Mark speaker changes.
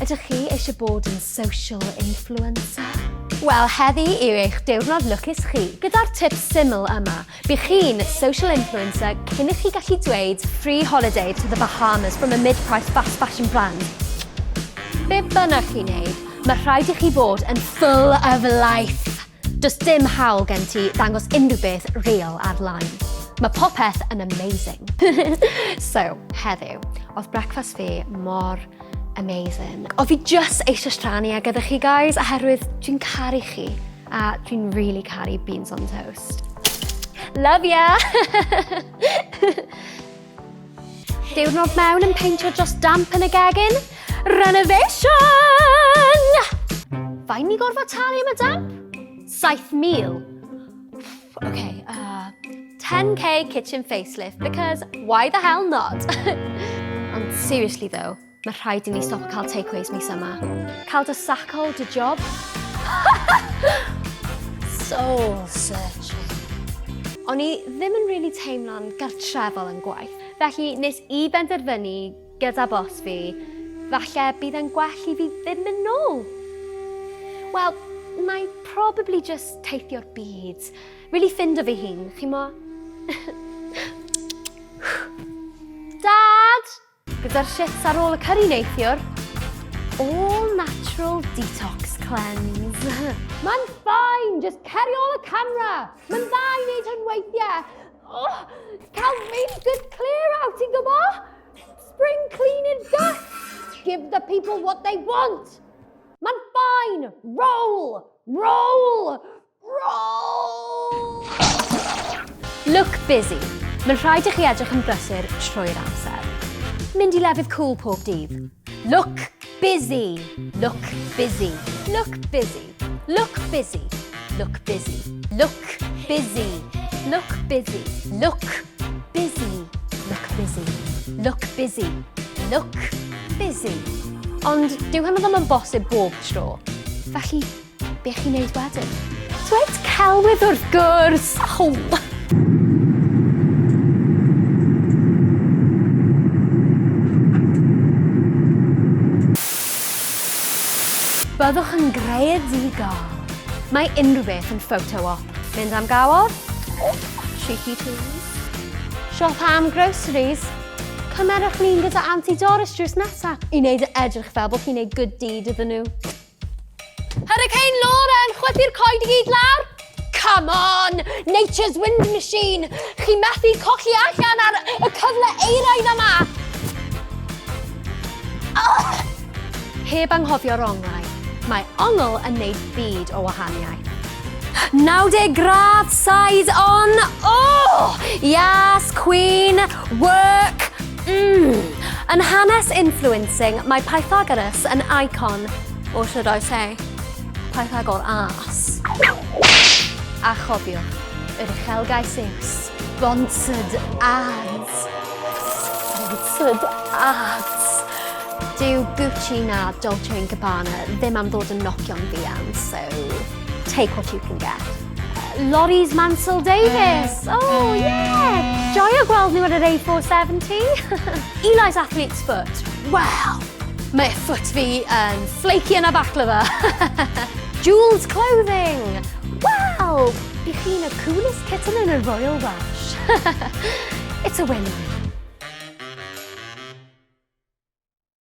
Speaker 1: Ydych chi eisiau bod yn social influencer? Wel, heddi yw eich diwrnod lwcus chi. Gyda'r tips syml yma, bydd chi'n social influencer cyn i chi gallu dweud free holiday to the Bahamas from a mid-price fast fashion brand. Be bynnag chi'n neud, mae rhaid i chi fod yn full of life. Does dim hawl gen ti ddangos unrhyw beth real ar-lein. Mae popeth yn amazing. So, heddiw, oedd brecwast fi mor amazing. Oedd fi just eisiau rhannu e gyda chi guys, oherwydd dwi'n caru chi a dwi'n really caru beans on toast. Love ya! Diwrnod mewn yn peintio dros damp yn y gegin? Renovation! Faint ni gorfod talu am y damp? 7,000. Okay, 10k kitchen facelift, because why the hell not? Ond seriously though, mae rhaid i ni stop cael takeaways mis yma. Cael dy saco dy job? Soul searching. O'n i ddim yn really teimlo'n gartrefol yn gwaith, felly nes i benderfynu gyda boss fi, falle bydd e'n gwell i fi ddim mynd nôl. Wel, na i probably just teithio'r byd. Really ffindo fi hun, chimo? Dad! Gyda'r shits ar ôl y curry neithiwr. All natural detox cleanse. Mae'n fine, just carry on y camera. Mae'n dda i wneud hwn weithiau. Oh, cael really good clear out, ti'n gwybod? Spring cleaning gut. Give the people what they want. Mae'n fine. Roll, roll, Roll! Look busy. Mae'n rhaid i chi edrych yn brysur trwy'r amser. Mynd i lefydd cool pob dydd. Look busy. Look busy. Look busy. Look busy. Look busy. Look busy. Look busy. Look busy. Look busy. Look busy. Look busy. Ond dyw hynny ddim yn bosib bob tro. Felly Be chi'n neud wedyn? Dweud celwydd wrth gwrs! Oh. Byddwch yn greadigol. Mae unrhyw beth yn photo op. Mynd am gawod? Oh, cheeky please. Siop am groceries? Cymerwch lun gyda Auntie Doris drws nesa i wneud e edrych fel bod chi'n neud good deed iddyn nhw. Hurricane Laura yn chwythu'r coed i gyd lawr. Come on! Nature's wind machine! Chi methu colli allan ar y cyfle eiraidd yma! Oh! Heb anghofio'r onglau. Mae ongl yn neud byd o wahaniaeth. 90 gradd side on! Oh! Yes, queen! Work! Mm. Yn hanes influencing, mae Pythagoras yn icon, or should I say, Pythagor ass. A chofiwch, yr uchelgais yw sponsored ads. Sponsored ads. Dyw Gucci na Dolce & Gabbana ddim am ddod yn nocio'n fuan, so take what you can get. Lorries Mansell Davies! Oh, yeah! Joio gweld nhw ar yr A470. Eli's Athlete's Foot. Wel, mae foot fi yn flaky yn y baklava. Jules Clothing! Wel, bych chi'n y coolest kitten in a Royal Welsh. It's a win-win.